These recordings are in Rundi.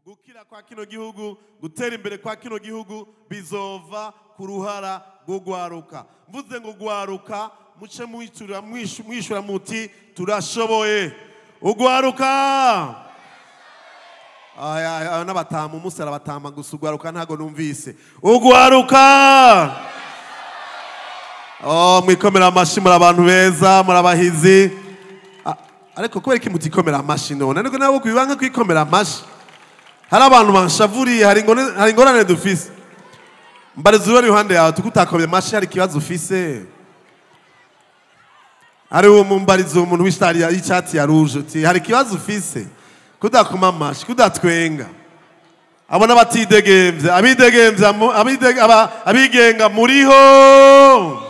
Gukira kwa kino gihugu, gutera imbere kwa kino gihugu bizova ku ruhara rwo gwaruka. Mvuze ngo gwaruka, muce mwitura mwishura muti turashoboye. Ugwaruka. Aya n'abatamu umusara batama gusa ugwaruka ntago numvise. Ugwaruka. Oh, mwikomera amashi muri abantu beza, muri abahizi. Ariko kubera iki mutikomera amashi none? Ariko nabo kwibanga kwikomera amashi. Hari abantu banshavuriye, hari ingorane dufise. Mbariza uri iruhande yawe tukutakomye amashi, hari ikibazo ufise. Hari uwo mumbariza umuntu w'isitari y'icyatsi ya rouge uti hari ikibazo ufise. Kudakoma amashi, kudatwenga. Abona batidegemvya, abidegemvya, abigenga muriho.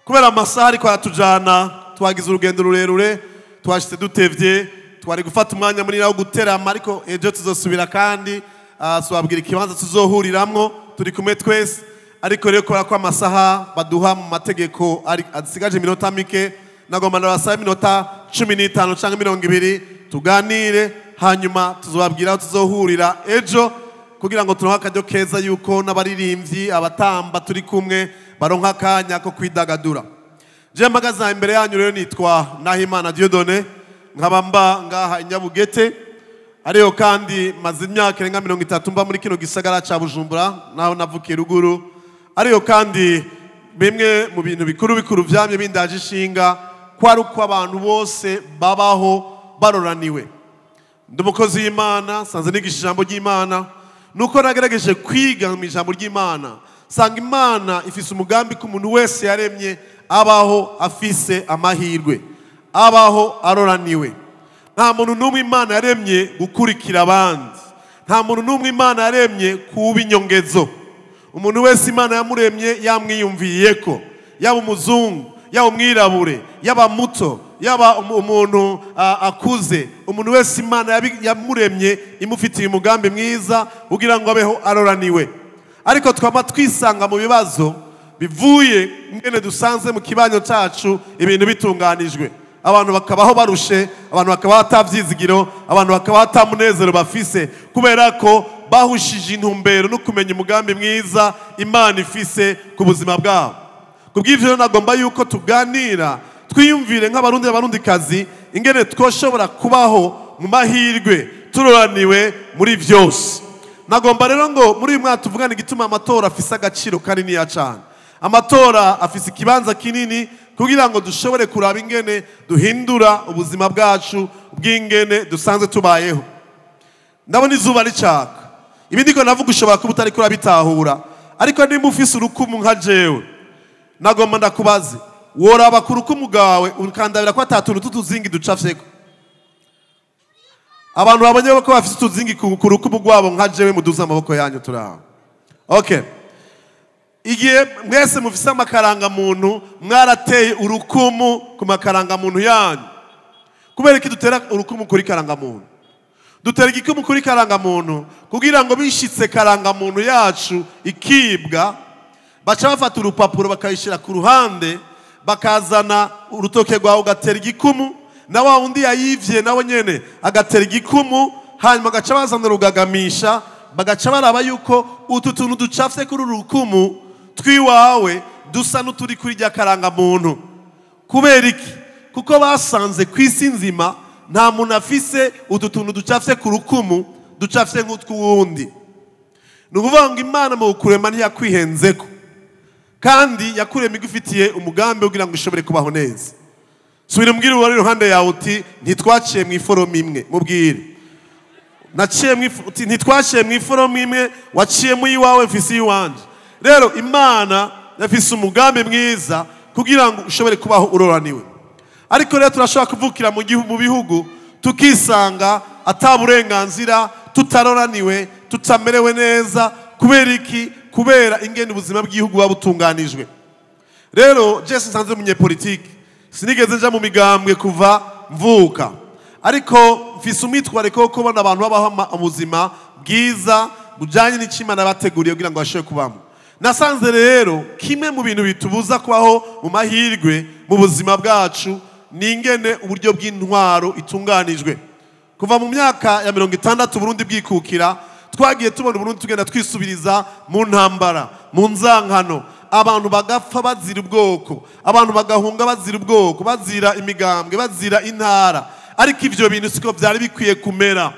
Kubera amasaha ariko aratujana, twagize urugendo rurerure, twashitse dutevye, twari gufata umwanya munini wo guterama, ariko ejo tuzosubira kandi tubabwira ikibanza tuzohuriramwo turi kumwe twese. Ariko rero kubera ko amasaha baduha mu mategeko asigaje iminota mike, nagomba ndabasaba iminota 15 canke 20 tuganire, hanyuma tuzobabwira aho tuzohurira ejo kugira ngo turonke akaryo keza yuko n'abaririmbyi abatamba turi kumwe baronka akanya ko kwidagadura. Je mpagaze imbere yanyu rero nitwa Nahimana Dieudonné, nkaba mba ngaha i Nyabugete, ariyo kandi maze imyaka irenga 30 mba muri kino gisagara ca Bujumbura, naho navukiye ruguru. Ariyo kandi bimwe mu bintu bikuru bikuru vyamye bindaje ishinga kwari uko abantu bose babaho baroraniwe. Ndi umukozi w'Imana, sanze nigisha ijambo ry'Imana, nuko nagerageje kwiga mu ijambo ry'Imana, sanga Imana ifise umugambi ko umuntu wese yaremye abaho afise amahirwe, abaho aroraniwe. Nta muntu n'umwe Imana yaremye gukurikira abandi, nta muntu n'umwe Imana yaremye kuba inyongezo. Umuntu wese Imana yamuremye yamwiyumviyeko, yaba umuzungu, yaba umwirabure, yaba muto, yaba umuntu akuze, umuntu wese Imana yamuremye imufitiye umugambi mwiza kugira ngo abeho aroraniwe. Ariko twama twisanga mu bibazo bivuye ngene dusanze mu kibanyo cacu ibintu bitunganijwe, abantu bakabaho barushe, abantu bakabaho atavyizigiro, abantu bakabaho atamunezero bafise, kubera ko bahushije intumbero no kumenya umugambi mwiza Imana ifise ku buzima bwabo. Kubw'ivyo nagomba yuko tuganira twiyumvire nk'abarundi n'abarundikazi ingene twoshobora kubaho mu mahirwe turoraniwe muri vyose. Nagomba rero ngo muri uyu mwaka tuvugane igituma amatora afise agaciro kanini ya cane. Amatora afise ikibanza kinini kugira ngo dushobore kuraba ingene duhindura ubuzima bwacu bw'ingene dusanzwe tubayeho. Ndabona izuba ricaka. Ibi ndiko navuga ushobora kuba utari kurabitahura, ariko nimba ufise urukumu nka jewe, nagomba ndakubaze, woraba ku rukumu bwawe ukandabira ko atatuntu tutuzingi ducafyeko. Abantu babonye ko bafise utuzingi ku rukumu rwabo nka jewe, muduze amaboko yanyu turaho. Okay. Igihe mwese mufise amakaranga muntu, mwarateye urukumu ku makaranga muntu yanyu. Kubera iki dutera urukumu kuri karanga muntu? Dutera igikumu kuri karanga muntu kugira ngo bishitse karanga muntu yacu ikibwa, baca bafata urupapuro bakayishira ku ruhande, bakazana urutoke rwawe ugatera igikumu, na wa wundi yayivye nawe nyene agatera igikumu, hanyuma bagaca bazana urugagamisha, bagaca baraba yuko utu tuntu ducafye kuri uru rukumu twiwawe dusa n'uturi kuri rya karanga muntu. Kubera iki? Kuko basanze kw'isi nzima nta muntu afise utu tuntu ducafye ku rukumu ducafye nk'utw'uwundi. Ni ukuvuga ngo Imana mu kurema ntiyakwihenzeko, kandi yakuremye igufitiye umugambi kugira ngo ushobore kubaho neza. Subira umbwire uwari iruhande yawe uti ntitwaciye mu iforomo imwe, mubwire. Naciye mu uti ntitwaciye mu iforomo imwe, waciye mu iwawe mfise iwanje. Rero Imana yafise umugambi mwiza kugira ngo ushobore kubaho uroraniwe. Ariko rero turashobora kuvukira mu bihugu tukisanga ata burenganzira, tutaroraniwe, tutamerewe neza. Kubera iki? Kubera ingene ubuzima bw'igihugu buba butunganijwe. Rero je sinsanzwe umunyepolitiki, sinigeze nja mu migambwe kuva mvuka, ariko mfise umwitwariko wo kubona abantu babaho ubuzima bwiza bujanye n'icyo Imana yabateguriye kugira ngo bashobore kubamo. Nasanze rero kimwe mu bintu bitubuza kubaho mu mahirwe mu buzima bwacu ni ingene uburyo bw'intwaro itunganijwe. Kuva mu myaka ya 60 Burundi bwikukira, twagiye tubona Burundi tugenda twisubiriza mu ntambara, mu nzankano, abantu bagapfa bazira ubwoko, abantu bagahunga bazira ubwoko, bazira imigambwe, bazira intara. Ariko ivyo bintu siko vyari bikwiye kumera.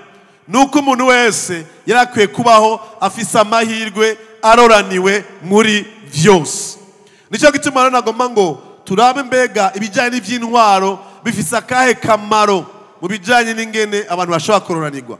Nuko umuntu wese yarakwiye kubaho afise amahirwe, aroraniwe muri vyose. Nico gituma rero nagomba ngo turabe mbega ibijanye n'ivy'intwaro bifise akahe kamaro mu bijanye n'ingene abantu bashobora kororanirwa.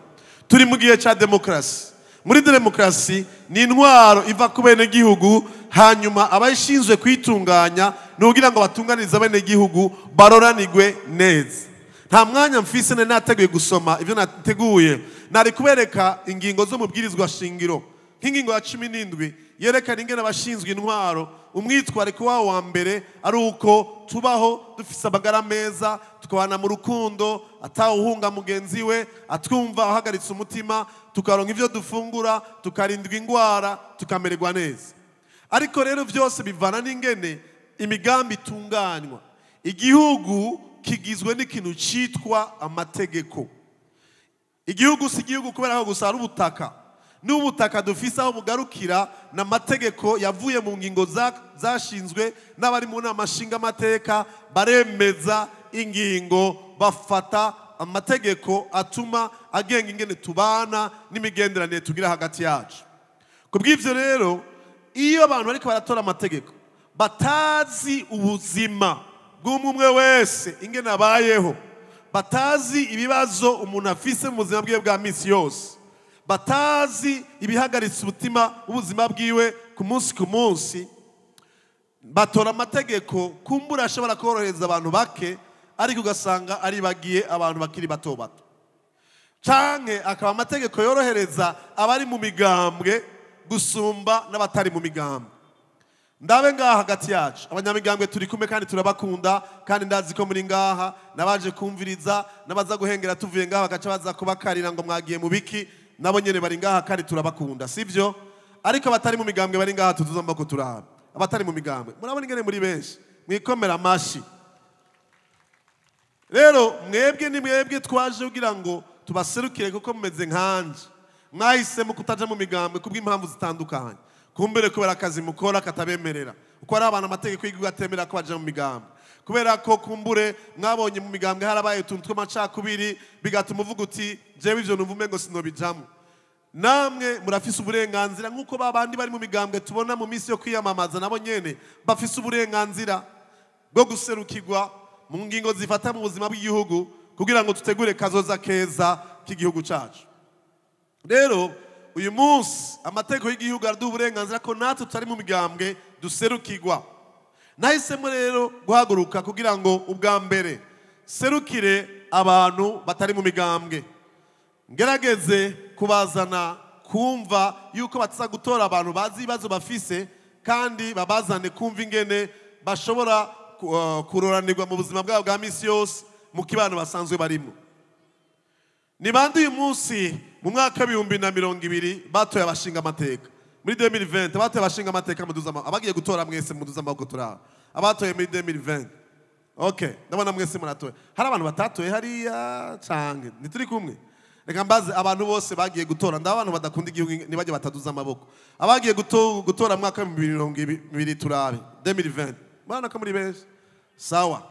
Turi mu gihe ca demokrasi. Muri demokrasi ni intwaro iva ku bene gihugu, hanyuma abayishinzwe kwitunganya nugira ngo batunganirize abene gihugu baroranirwe neza. Nta mwanya mfise nari nateguye gusoma ivyo nateguye, nari kubereka ingingo zo mubwirizwa shingiro nk'ingingo ya 17 yerekana ingene abashinzwe intwaro umwitwariko wabo wa mbere ari uko tubaho dufise amagara meza, tukabana mu rukundo, atawuhunga mugenzi we, atwumva ahagaritse umutima, tukaronka ivyo dufungura, tukarindwa ingwara, tukamererwa neza. Ariko rero vyose bivana n'ingene imigambi itunganywa. Igihugu kigizwe n'ikintu citwa amategeko. Igihugu si igihugu kubera ko gusa ari ubutaka. N'ubutaka dufise aho bugarukira na mategeko yavuye mu ngingo zashinzwe n'abari mu nama nshingamateka, baremeza ingingo, bafata amategeko atuma agenga ingene tubana n'imigenderanire tugira hagati yacu. Kubw'ivyo rero, iyo abantu bariko baratora amategeko batazi ubuzima bw'umwe wese ingene abayeho, batazi ibibazo umuntu afise mu buzima bwiwe bwa misi yose, batazi ibihagaritse umutima ubuzima bwiwe ku munsi ku munsi, batora amategeko kumbura ashobora korohereza abantu bake, ariko ugasanga aribagiye abantu bakiri bato bato. Canke akaba amategeko yorohereza abari mu migambwe gusumba n'abatari mu migambwe. Ndabe ngaha hagati yacu abanyamigambwe turi kumwe kandi turabakunda, kandi ndazi ko muri ngaha nabaje kumviriza nabaza guhengera tuvuye ngaha bagaca baza kubakarira ngo mwagiye mu biki, nabo nyene bari ngaha kandi turabakunda, sivyo? Ariko abatari mu migambwe bari ngaha tuzuza amaboko turaba. Abatari mu migambwe murabona ingene muri benshi mwikomera amashi. Rero mwebwe ni mwebwe twaje kugira ngo tubaserukire kuko mumeze nkanje. Mwahisemo kutaja mu migambwe kubw'impamvu zitandukanye. Kumbere kubera akazi mukora katabemerera, uko ari abantu amategeko y'igihugu atemera ko baja mu migambwe, kubera ko kumbure mwabonye mu migambwe harabaye utuntu tw'amacakubiri bigatuma uvuga uti jewe ivyo numva umengo sinobijamwo. Namwe murafise uburenganzira nk'uko babandi bari mu migambwe tubona mu minsi yo kwiyamamaza, nabo nyene bafise uburenganzira bwo guserukirwa mu ngingo zifata mu buzima bw'igihugu kugira ngo tutegure kazoza keza k'igihugu cacu. Rero uyu munsi amategeko y'igihugu araduha uburenganzira ko natwe tutari mu migambwe duserukirwa. Nahisemo rero guhaguruka kugira ngo ubwa mbere serukire abantu batari mu migambwe, ngerageze kubazana kumva yuko bataza gutora abantu bazi ibibazo bafise, kandi babazane kumva ingene bashobora kuroranirwa mu buzima bwabo bwa misi yose mu kibano basanzwe barimo. Ni bande uyu munsi mu mwaka w'ibihumbi na mirongo ibiri batoye abashinga amateka muri 2020? Batoye abashinga amateka muduza amaboko. Abagiye gutora mwese muduza amaboko turaba. Abatoye muri 2020. Okay, ndabona mwese muratoye. Hari abantu batatoye hariya canke ntituri kumwe? Reka mbaze abantu bose bagiye gutora. Ndaba abantu badakunda igihugu nibajye bataduza amaboko. Abagiye gutora mu mwaka w'ibihumbi mirongo ibiri turabe 2020. Murabona ko muri benshi. Sawa.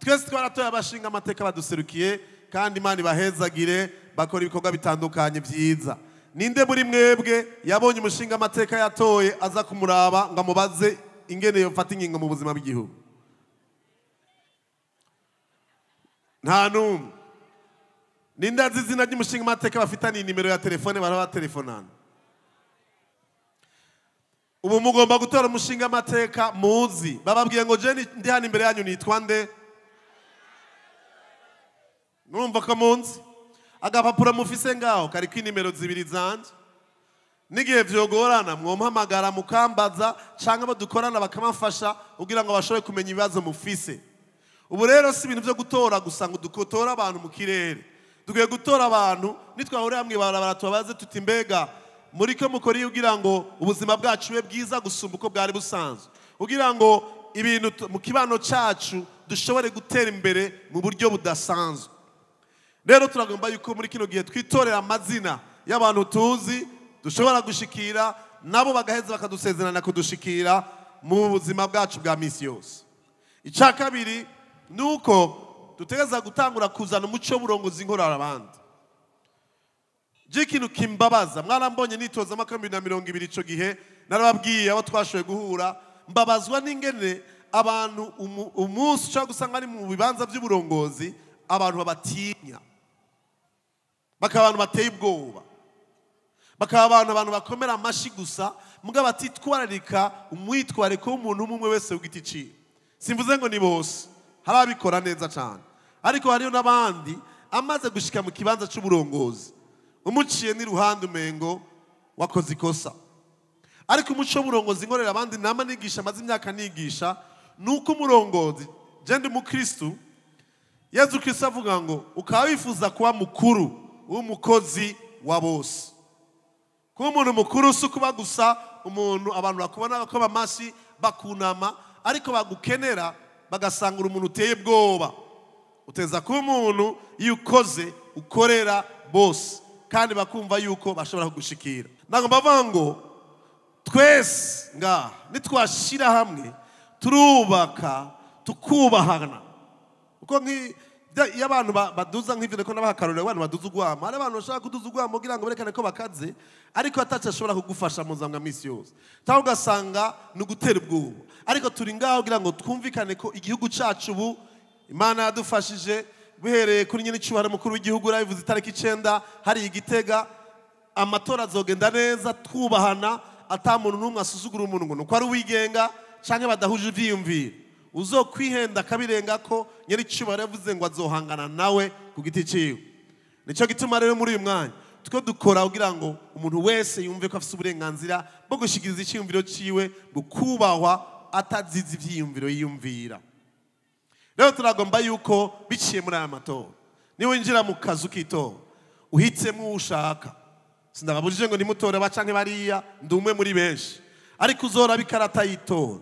Twese twaratoye abashinga amateka baduserukiye, kandi Imana ibahezagire, bakora ibikorwa bitandukanye vyiza. Ninde muri mwebwe yabonye umushinga amateka yatoye aza kumuraba ngo amubaze ingene yofata ingingo mu buzima bw'igihugu? Nta numwe. Ninde azi izina ry'umushinga amateka bafitaniye nimero ya telefone barabatelefonana? Ubu mugomba gutora umushinga amateka muzi. Bababwiye ngo je ndi hano imbere yanyu nitwa nde? Murumva ko munzi? Agapapuro mufise ngaho kariko inimero zibiri zanje. N'igihe vyogorana mwompamagara mukambaza canke abo dukorana bakamafasha kugira ngo bashobore kumenya ibibazo mufise. Ubu rero si ibintu vyo gutora gusa ngo dukotora abantu mu kirere. Dukwiye gutora abantu nitwahurira hamwe barabara tubabaze tuti mbega muri ko mukora iyo kugira ngo ubuzima bwacu bube bwiza gusumba uko bwari busanzwe, kugira ngo ibintu mu kibano cacu dushobore gutera imbere mu buryo budasanzwe. Rero turagomba yuko muri kino gihe twitorera amazina y'abantu tuzi dushobora gushikira, nabo bagaheza bakadusezerana kudushikira mu buzima bwacu bwa misi yose. Icya kabiri ni uko dutegereza gutangura kuzana umuco w'uburongozi nkorera abandi. Ikintu kimbabaza, mwarambonye nitoza amaka 2020, ico gihe narababwiye abo twashoboye guhura, mbabazwa n'ingene abantu umunsi ushobora gusanga ari mu bibanza by'uburongozi abantu babatinya, bakaba abantu bateye ubwoba, bakaba abantu bakomera amashi gusa, mugabo batitwararika umwitwariko w'umuntu umwe wese ku giti ciwe. Simvuze ngo ni bose, hari ababikora neza cyane, ariko hariyo n'abandi amaze gushika mu kibanza c'uburongozi umuciye n'iruhande umengo wakoze ikosa. Ariko umuco w'uburongozi nkorera abandi nama nigisha, amaze imyaka nigisha, nuko umurongozi je ndi umukristu, Yezu Kristo avuga ngo ukaba wifuza kuba mukuru w'umukozi wa bose. Kuba umuntu mukuru si ukuba gusa umuntu abantu bakubona bakoma amashi bakunama, ariko bagukenera bagasanga uri umuntu uteye ubwoba. Uteza kuba umuntu iyo ukoze ukorera bose, kandi bakumva yuko bashobora kugushikira. Ntabwo bavuga ngo twese ngaha nitwashira hamwe turubaka tukubahana. Uko iyo abantu baduza nk'ivyo ndiko nabaha akarorero, abantu baduza urwamo, hari abantu bashaka kuduza urwamo kugira ngo berekane ko bakaze, ariko ataco ashobora kugufasha mu buzima bwa misi yose, cyangwa ugasanga ni ugutera ubwoba. Ariko turi ngaho kugira ngo twumvikane ko igihugu cacu ubu Imana yadufashije, bihereye kuri nyine icyubahiro mukuru w'igihugu yarabivuze itariki 9 hari igitega, amatora azogenda neza twubahana, ata muntu n'umwe asuzugura umuntu ngo nuko ari uwigenga canke badahuje ivyiyumviro. Uzokwihenda akabirenga ko nyiri icyubahiro yavuze ngo azohangana nawe ku giti ciwe. Nico gituma rero muri uyu mwanya tuko dukora kugira ngo umuntu wese yumve ko afise uburenganzira bwo gushikiriza icyiyumviro ciwe, bukubahwa atazize ivyiyumviro yiyumvira. Rero turagomba yuko biciye muri aya matora, niba winjira mu kazu k'itora uhitsemo uwo ushaka, sindababujije ngo nimutore ba canke bariya, ndi umwe muri benshi, ariko uzora ikarata y'itora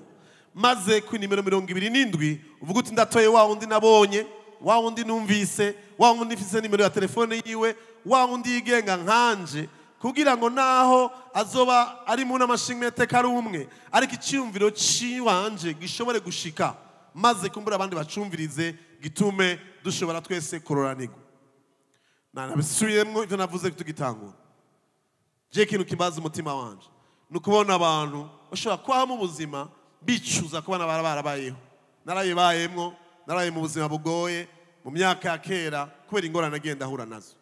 maze ku nimero 27 uvuga uti ndatoye wa wundi nabonye, wa wundi numvise, wa wundi mfise nimero ya telefone yiwe, wa wundi yigenga nkanje, kugira ngo naho azoba ari mu n'amashinga ari umwe, ariko icyumviro ciwanje gishobore gushika maze kumbura abandi bacumvirize, gitume dushobora twese kuroranirwa. Nabisubiyemwo ivyo navuze tugitangura. Je kintu kimbaza umutima wanje ni ukubona abantu bashobora kubaho mu buzima bicuza kubona barabayeho. Narayibayemwo, naraye mu buzima bugoye mu myaka ya kera kubera ingorane agenda ahura nazo.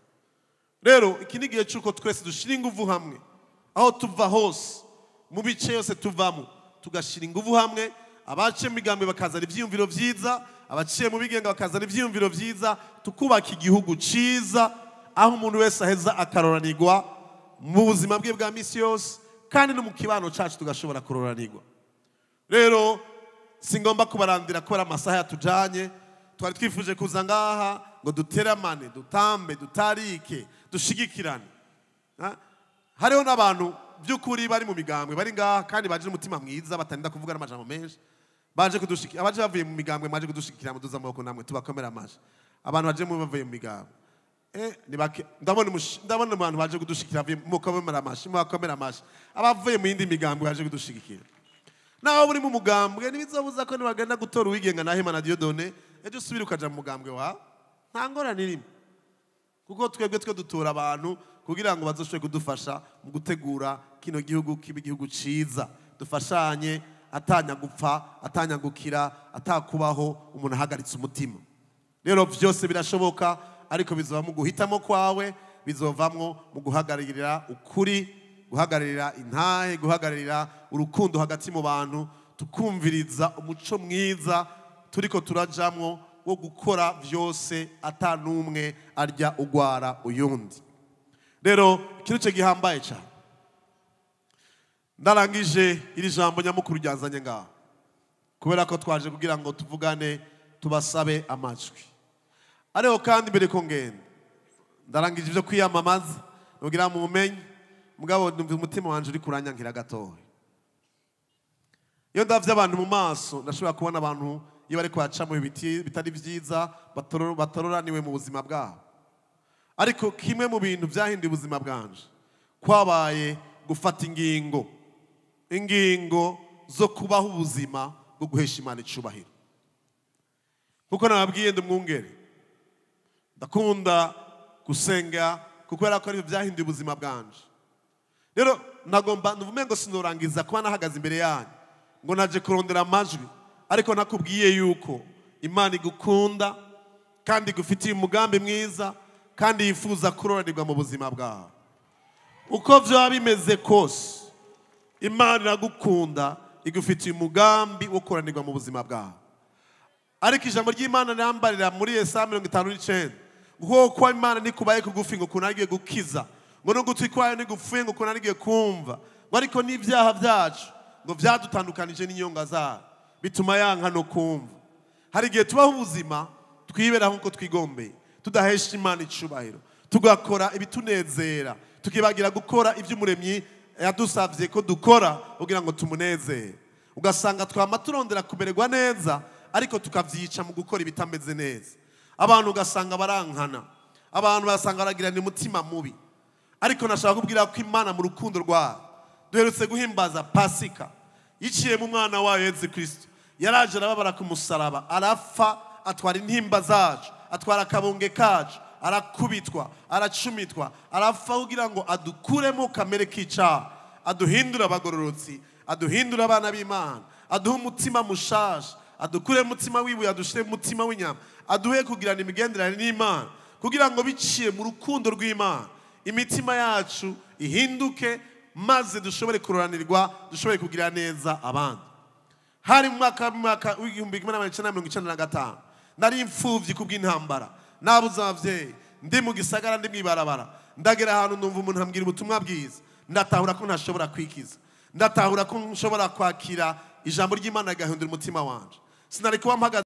Rero iki ni igihe c'uko twese dushira inguvu hamwe, aho tuva hose mu bice yose tuvamo tugashira inguvu hamwe, abaciye mu migambi bakazana ivyiyumviro vyiza, abaciye mu bigenga bakazana ivyiyumviro vyiza, tukubaka igihugu ciza aho umuntu wese aheza akaroranirwa mu buzima bwe bwa misi yose, kandi no mu kibano cacu tugashobora kuroranirwa. Rero singomba kubarandira kubera amasaha yatujanye, twari twifuje kuza ngaha ngo duteramane, dutambe, dutarike, dushigikirane. Hariho n'abantu by'ukuri bari mu migambwe bari ngaha kandi baje n'umutima mwiza, batarinda kuvuga n'amajambo menshi, baje kudushikira, abaje bavuye mu migambwe baje kudushikira, muduza amaboko namwe tubakomera amashi. Abantu baje mu bavuye mu migambwe ni bake, ndabona abantu baje kudushikira mukomera amashi, mubakomera amashi. Abavuye mu yindi migambwe baje kudushigikira. Naho buri mu mugambwe ntibizobuza ko nibagenda gutora uwigenga na Hemana Dieudonné, ejo usubira ukaja mu mugambwe wa nta ngorane irimo, kuko twebwe twe dutora abantu kugira ngo bazoshobore kudufasha mu gutegura kino gihugu kibe igihugu ciza, dufashanye atanya gupfa, atanya gukira, atakubaho umuntu ahagaritse umutima. Rero vyose birashoboka, ariko bizova mu guhitamo kwawe, bizovamwo mu guhagararira ukuri, guhagararira intahe, guhagararira urukundo hagati mu bantu, tukumviriza umuco mwiza turiko turajamwo wo gukora vyose ata numwe arya ugwara uyundi. Rero ikintu cyo gihambaye cyane, ndarangije iri jambo nyamukuru ryanzanye ngaha kubera ko twaje kugira ngo tuvugane, tubasabe amajwi. Ariko kandi mbere ko ngenda ndarangije ivyo kwiyamamaza nugira mu bumenyi, mugabo numva umutima wanje uri kuranyankira gatoya. Iyo ndavye abantu mu maso ndashobora kubona abantu iyo bariko baca mu biti bitari vyiza, batororaniwe mu buzima bwabo. Ariko kimwe mu bintu byahinduye ubuzima bwanje kwabaye gufata ingingo zo kubaho ubuzima bwo guhesha Imana icubahiro. Kuko nababwiye ndi umwungere, ndakunda gusenga kuko ko ari byahinduye ubuzima bwanje. Rero nagomba nuvume ngo sinorangiza kuba nahagaze imbere yanyu ngo naje kurondera amajwi, ariko nakubwiye yuko Imana igukunda kandi igufitiye umugambi mwiza kandi yifuza kuroranirwa mu buzima bwawe. Uko byaba bimeze kose, Imana iragukunda, igufitiye umugambi wo kuroranirwa mu buzima bwawe. Ariko ijambo ry'Imana rirambarira muri Yesaya 59 ngo kuko Imana nikubaye kugufi ngo kunarigiye gukiza, ngo n'ugutwi kwayo nigupfuye ngo kunarigiye kumva, ngo ariko n'ibyaha byacu ngo byadutandukanije n'inyonga zayo bituma yanka no kumva. Hari igihe tubaho ubuzima twiberaho nkuko twigombeye, tudahesha Imana icubahiro, tugakora ibitunezera, tukibagira gukora ibyo Umuremyi yadusavye ko dukora kugira ngo tumunezere. Ugasanga twama turondera kumererwa neza, ariko tukavyica mu gukora ibitameze neza. Abantu ugasanga barankana, abantu basanga baragirana umutima mubi. Ariko nashaka kubwira ko Imana mu rukundo rwayo, duherutse guhimbaza Pasika, yiciye mu mwana wayo Yesu Kristo, yaraje arababara ku musaraba, arapfa, atwara intimba zacu, atwara akabunge kacu, arakubitwa, aracumitwa, arapfa kugira ngo adukuremo kamere k'icaha, aduhindure abagororotsi, aduhindure abana b'Imana, aduhe umutima mushasha, adukure umutima w'ibuye, adushire umutima w'inyama, aduhe kugirana imigenderanire n'Imana, kugira ngo biciye mu rukundo rw'Imana imitima yacu ihinduke, maze dushobore kuroranirwa, dushobore kugira neza abandi. Hari mu mwaka w'1995 nari imfuvyi kubw'intambara, nabuze abavyeyi, ndi mu gisagara, ndi mwibarabara, ndagera ahantu numva umuntu ambwira ubutumwa bwiza, ndatahura ko ntashobora kwikiza, ndatahura ko nshobora kwakira ijambo ry'Imana rigahindura umutima wanje. Sinari kuba mpagaze